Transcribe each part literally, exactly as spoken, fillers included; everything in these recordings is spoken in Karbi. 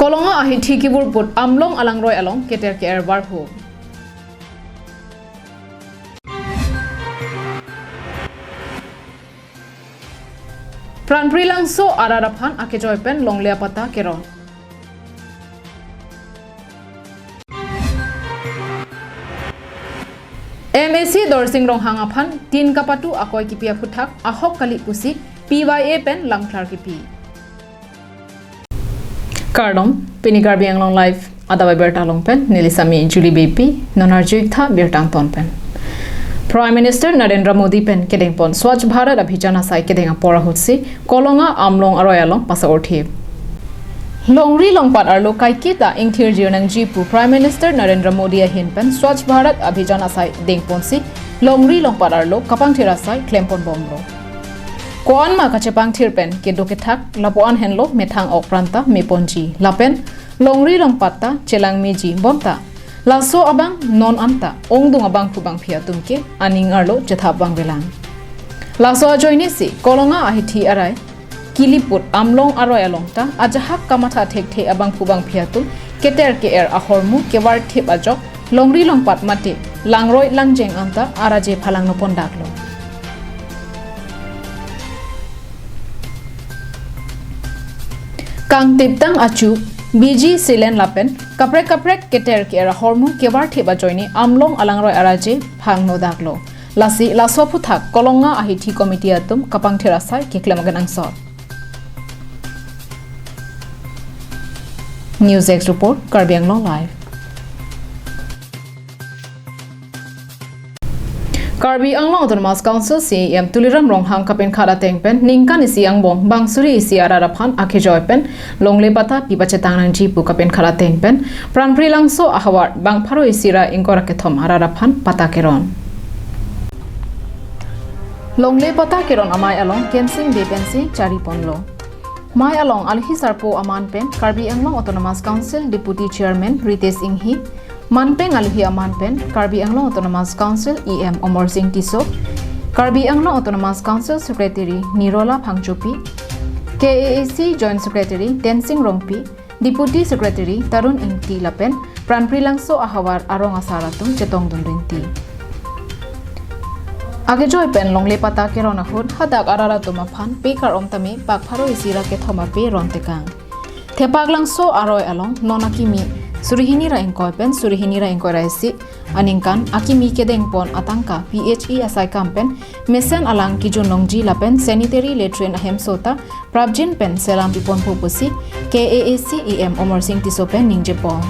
Kolonga ahithi kivurput Amlong alangroi along keter ke-er varhu. Pranpri Langso arat aphan akejoi pen longle apatta keron. M A C Dorsing Ronghang aphan tin kapatu akoi kipi aphuthak ahok kali pusi P Y A pen lamklar kipi. Kardom, pini Karbi Anglong Live adap abirta along pen neli Sami Julie Beypi, non arju-ik tha birta angton pen. Prime Minister Narendra Modi pen kedengpon Swachh Bharat Abhijan asai kedeng apor ahutsi Kolonga Amlong aroi along pasaurthip. Longri longpat arlo kaiketa ingthirjir nangji pu Prime Minister Narendra Modi ahin pen Swachh Bharat Abhijan asai dengponsi longri longpat arlo kapangthir asai klempon bomlo. Ko-an ma kachepangthir pen kedo kethak lapu-an henlo methang ok pranta meponji lapen longri longpat ta chelangmeji bonta laso abang non anta ongdung abangphu bangphi atum ke aning arlo chethap vangvelang. Laso ajoine si Kolonga ahithi arai kiliput Amlong aroi along ta ajahak kamatha thekthe abangphu bangphi atum keter ke-er ahormu kevarthip ajok longri longpat mate langroi langjeng anta araje phalangno pondaklo. Kangtiptang achu, biji silen lapen kaprek kaprek keter ke-er ahormu kevarthip ajoine Amlong alangroi araje phangno daklo. Lasi laso aphuthak Kolonga ahithi committee atum kapangthir asai keklem akenangsot. News Desk Report, Karbi Anglong Live. Karbi Anglong Autonomous Council C E M Tuliram Ronghang kapenkhat ateng pen ningkan isi angbong bang suri isi arat aphan akejoi pen longle patta pipachetang nangji pu kapenkhat ateng pen Pranpri Langso ahavar bang pharo isi ra ingkoi ra kethom arat aphan patta keron. Longle patta keron amei along Kensing Bey pensi chariponlo. Mei along alohi sarpo aman pen Karbi Anglong Autonomous Council Deputy Chairman Ritesh Enghi, manpeng alohi aman pen Karbi Anglong Autonomous Council E M Amarsing Tisso, Karbi Anglong Autonomous Council Secretary Nirola Phangchopi, K A A C Joint Secretary Tensing Rongpi, Deputy Secretary Tarun Ingti lapen Pranpri Langso ahavar arong asar atum chetongdun rinti. Akejoi pen longle patta keron ahut hadak arat atum aphan pe kar-om tame pak pharo isi ra kethom ape ron tekang. Thepak Langso aroi along non akimi suri hini ra ingkoi pen suri hini ra ingkoi ra isi aningkan akimi kedengpon atangka P H E asai kam pen mesen alang kijun longji lapen sanitary latrine ahemso ta prapjin pen selam piponpo pusi K A A C E M Amarsing Tisso pen ningjepon.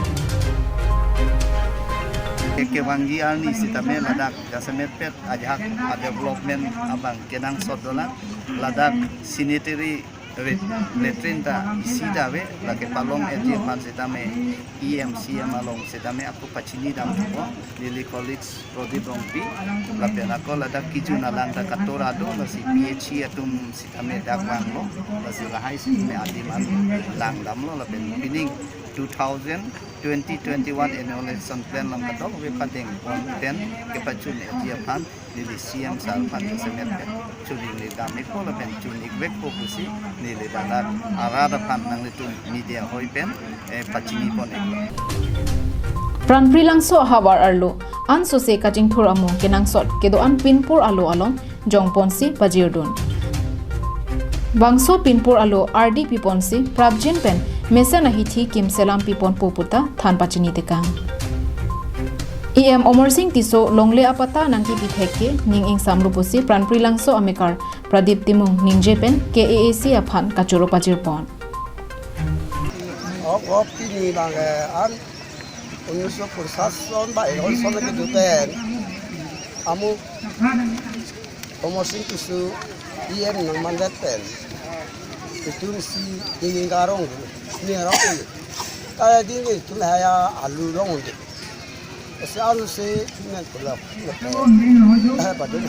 Kevangji arni sitame ladak jasemet pet ajahak a-development abang kenangsot dolang, ladak sanitary re-, latrine ta isi ta ave, lake palong-etji aphan sitame E M C M along sitame ako pachini dampo, neli colleagues Prodip Rongpi, lapen ako ladak kijun alang ta katora do, lasi P H E atum sitame dak vanglo, lasi lahai sitame adim an langdamlo, lapen pining two thousand twenty twenty-one annual action plan along kadokave padengpon pen kepachun-etji aphan neli C M sir aphan jasemet pen choningri dam-ikpo lapen chun-ik vekpo pusi neli ladak arat aphan nanglitum media hoi pen, eh, pachinipon-iklo. Pranpri Langso ahavar arlo ansose kachingthur amo kenangsot kedo-an pinpur alo along jongponsi pajirdun. Bangso pinpur alo ardi piponsi prapjin pen mesen ahithi kim selam piponpo puta than pachini tekang. E M Amarsing Tisso longle apatta nangkipithek ke ning ingsamlo pusi Pranpri Langso amekar Pradip Timung ningje pen K A A C aphan kachoro pajirpon. Ok, ok, pini bang, eh, an unnish sho ponchas son ba egon son ke dupen amu Amarsing Tisso E M nangmandet pen itum si inging karong ni arong ni kaya ding itum haya alu long undi. Ese alu se men pulak. Eh, padu.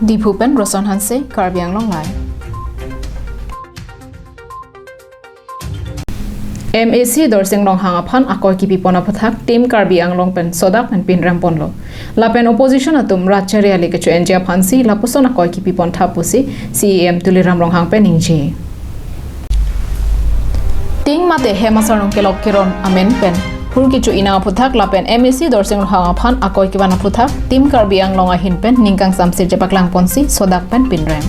Diphu pen Roson Hanse, Karbi Anglong Live. M A C Dorsing Ronghang aphan akoi kipipon aphuthak Team Karbi Anglong pen sodak pen pinrem ponlo. Lapen opposition atum rat chariali kecho-enji aphansi lapuson akoi kipipon thap pusi C E M Tuliram Ronghang pen ningje. Ting mate hem asarnung kelok keron amen pen hur kecho-i nang aphuthak lapen M A C Dorsing Ronghang aphan akoi kevan aphuthak Team Karbi Anglong ahin pen ning kangsam sirje paklang ponsi sodak pen pinrem.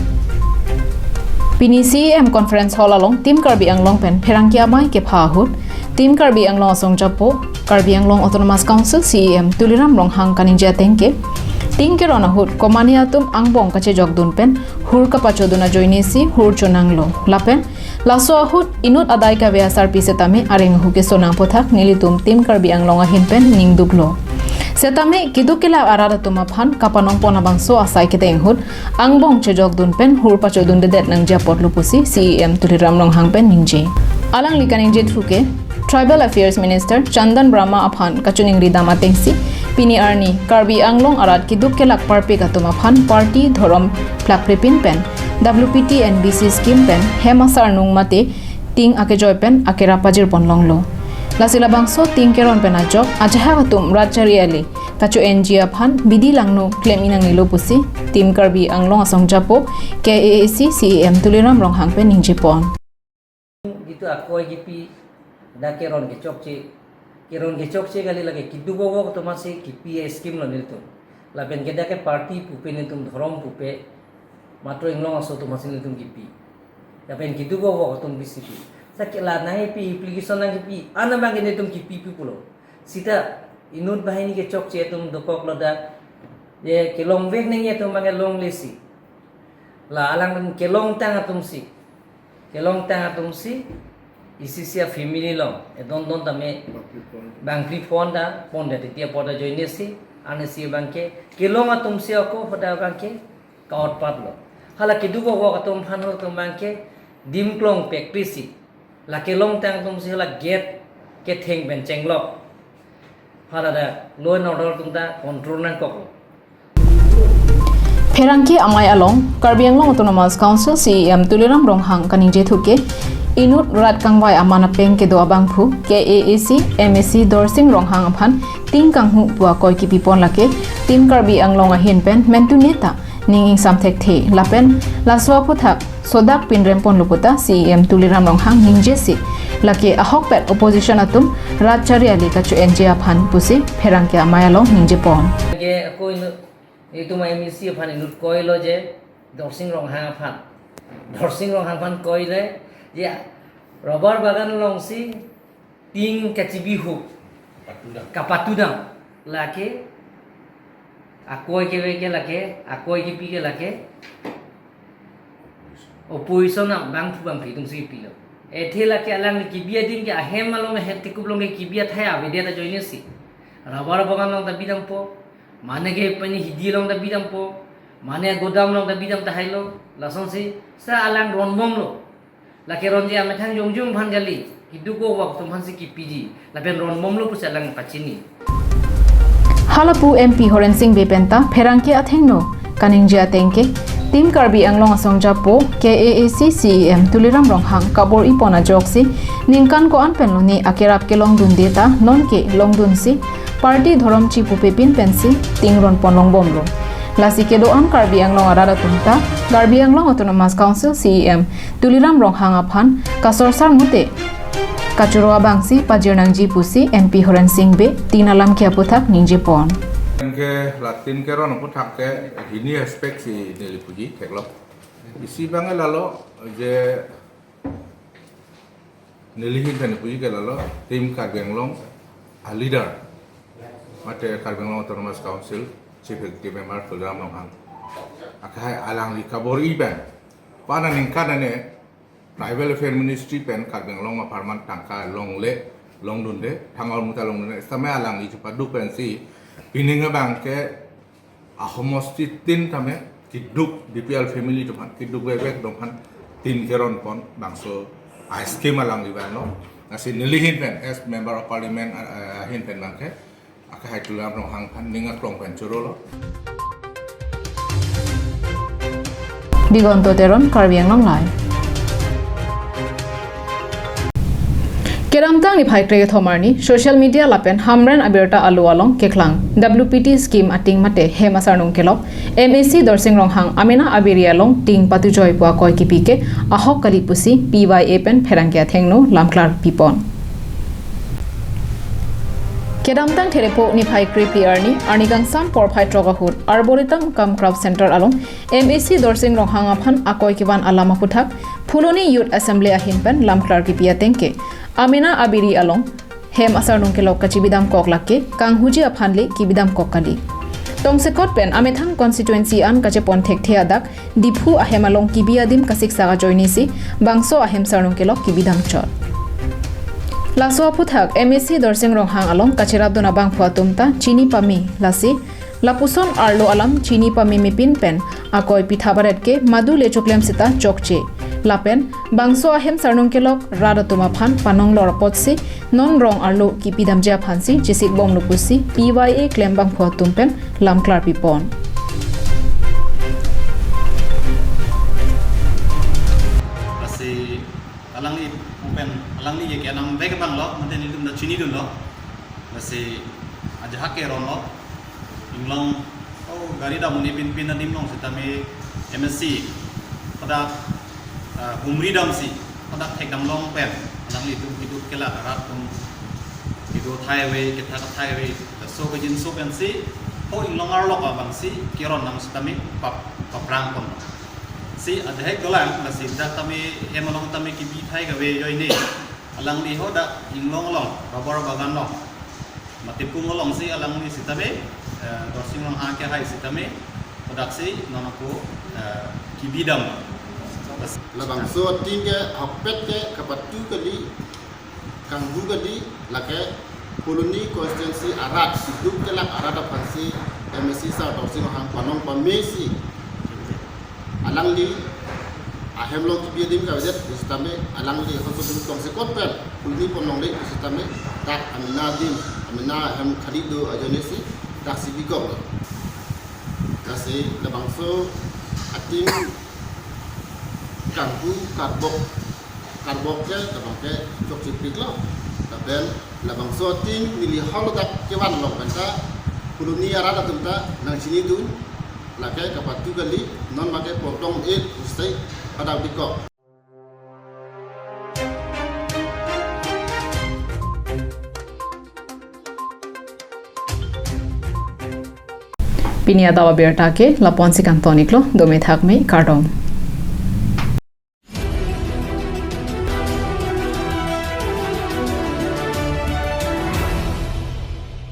Pini C E M Conference Hall along Team Karbi Anglong pen pherangke amei kepha ahut Team Karbi Anglong asong japo Karbi Anglong Autonomous Council C E M Tuliram Ronghang kaningje ateng ke, ting keron ahut komane atum angbong kachejokdun pen hur kapachodun ajoinesi hur chonanglo. Lapen laso ahut inut adai kave asarpi setame areng ahu keso nang aphuthak nelitum Team Karbi Anglong ahin pen ningduklo. Setame keduk kelak arat atum aphan kapanong pon abangso asai keteng ahut angbong chejokdun pen hur pachodundedet nangji apotlo pusi C E M Tuliram Ronghang pen ningje. Alangli kaningje thu ke Tribal Affairs Minister Chandan Brahma aphan kachiningri dam atengsi pini arni Karbi Anglong arat keduk kelak parpik atum aphan party dhorom plakpripin pen W P T N B C scheme pen hem asarnung mate ting akejoi pen akerap pajir pon longlo. Lasi labangso ting keron pen ajok ajahak atum rat chariali kacho-enji aphan bidi langno klem-i nangnelo pusi Team Karbi Anglong asong japo K A A C C E M Tuliram Ronghang pen ningje pon. Jitu akoi kipi dak keron kechokche, keron kechokche kali, lake keduk kevok atum aphansi kipi scheme lo nelitum. Lapen ke dak ke party pupe nelitum, dhorom pupe, matro Inglong aso atum aphansi nelitum kipi. Lapen keduk kevok atum B C P. Sa ke la nangpi, application nangpi, ana abang ke nelitum kipi pi pulo. Sita inut banghini kechokche atum dokoklo dak, je kelongvek nangji atum abang ke longlesi. La alang kelongtang atumsi, kelongtang atumsi, isi isi a-family along edon don tame bangkri phone ta pondet, titi apot ajoinesi, anesi abang ke kelong atumsi ako hoda abang ke ka-otpatlo. Hala keduk kevok atum aphan atum abang ke dim klong pekprisi, la kelongtang atumsi hala gate ketheng pen chenglok. Hala dak law and order atum ta control nangkoklo. Pherangke amei along Karbi Anglong Autonomous Council C E M Tuliram Ronghang kaningje thu ke, inut rat kangvai aman apeng kedo abangphu K A A C M A C Dorsing Ronghang aphan ting kanghu pu akoi kipipon lake Team Karbi Anglong ahin pen mentune ta ning ingsam thekthe lapen laso aphuthak sodak pinrem ponlo puta C E M Tuliram Ronghang ningjesi, lake ahokpet opposition atum rat chariali kacho-enji aphan pusi pherangke amei along ningje pon. Ke ako inut, itum M A C aphan inut koilo je Dorsing Ronghang aphan, Dorsing Ronghang aphan koile je rubber bagan alongsi ting kachibi hu, kapatudam. Kapatudam. Lake akoi keve ke lake, akoi kipi ke lake opposition abangphu bangphi atumsi kipilo. Athe lake alang kibi adim ke ahem along, ahem tekup along ke kibi athai avedet ajoinesi. Rubber bagan along ta bidampo, mane ke pani hidi along ta bidampo, mane godam along ta bidam tahailo, lasonsi sa alang ronbomlo. Lake ronji amethang jongjung aphan kali, keduk kevok atum aphansi kipiji, lapen ronbomlo pusi alang pachini. Halapu M P Horen Sing Bey penta pherangke athengno kaningje ateng ke, Team Karbi Anglong asong japo K A A C C E M Tuliram Ronghang kabor-i pon ajoksi ningkan ko-an pen lone akerap kelongdunde ta nonke longdunsi party dhorom chipupepin pensi ting ron pon longbomlo. Lasi kedo-an Karbi Anglong arat atum ta Karbi Anglong Autonomous Council C E M Tuliram Ronghang aphan kasorsar mute kachoro abangsi pajir nangji pusi M P Horen Sing Bey tin alam ke aphuthak ningje pon. Ke latin keron aphuthak ke hini aspect si neli puji theklong. Isi abang lalo je neli ahin pen puji ke lalo Team Karbi Anglong a-leader mate Karbi Anglong Autonomous Council Chief Executive Member Tuliram Ronghang. Akhai alangli kabor-i pen pada ningkan ane Tribal Affair Ministry pen Karbi Anglong apharman tangka longle, longdunde, thangal muta longdunde, sampai alangli chepaduk pensi pining abang ke ahomosti tin tame keduk B P L family atum aphan, keduk vek vek atum aphan tin keron pon bangso a-scheme alangli vanlo. Lasi neli ahin pen as Member of Parliament, eh, ahin pen abang ke akhai Tuliram Ronghang aphan ning aklong pen chorolo. Digonto Teron, Karbi Anglong Live. Kedamtang niphai kre-kethom arni social media lapen Hamren abirta alo along keklang W P T scheme ating mate hem asarnung kelok M A C Dorsing Ronghang amena abiri along ting patujoi pu akoi kipi ke ahok kali pusi P Y A pen pherangke athengno lamklar pipon. Kedamtang Therepo niphai kre-phli arni, arni kangsam porphai throk ahut Arboretum cum Craft Center along M A C Dorsing Ronghang aphan akoi kevan alam aphuthak Phuloni Youth Assembly ahin pen lamklar kipi ateng ke amena abiri along hem asarnung kelok kachibidam kok lake kanghuji aphan le kibidam kok kali. Tongsekot pen amethang constituency an kachepon thekthe adak Diphu ahem along kibi adim kasiksak ajoine si bangso ahem sarnung kelok kibidam chot. Laso aphuthak M A C Dorsing Ronghang along kacherapdun abangphu atum ta chini pame, lasi lapuson arlo alam chini pamemepin pen akoi pitha baret ke madu le choklem seta chokche. Lapen bangso ahem sarnung kelok rat atum aphan panonglor apotsi non rong arlo kipidamji aphansi chesik bomlo pusi P Y A klembangphu atum pen lamklar pipon. Lasi alangli pen alangli ke kenam bek banglo, mate nelitum ta chinidunlo. Lasi ajahak ke ronlo. Inglong, oh, gari dam un-e pinpin adim along sitame M A C pada, ah, humri damsi pada thekdam long pen alanglitum kedo kelang arat atum kedo thai ave, ketha kathai ave, laso kejinso pensi ho inglong arlok abangsi keron nam sitame pap, paprang pon. Si adhek dolang, lasi dak tame hem along tame kibi thai kave ajoine alangli ho dak inglong along, rubber bagan along, mate pung alongsi alangli sitame, eh, Dorsing Ronghang kehai sitame, padaksi non ako, eh, kibidam. Labangso ating ke ahokpet ke kapatu kali, kanghu kali, lake Phuloni constituency arat, siduk kelak arat aphansi M A C sar Dorsing Ronghang panong pamesi alangli ahem along kibi adim kavedet pusitame alangli hosodun tongsekot pen Phuloni pon longle pusitame dak amena adim, amena ahem khali do ajoine si daksi bikok lo. Lasi labangso ating kanghu karbok, karbok ke labang ke chokchipik lo. Lapen labangso ating neli haladak kevan along penta Phuloni arat atum ta nangchinidun, lake kapatu kali, non make portong e usai pada bikok. Pini adap abirta ke lapu-ansi kangton iklo, dome thakme, kardom.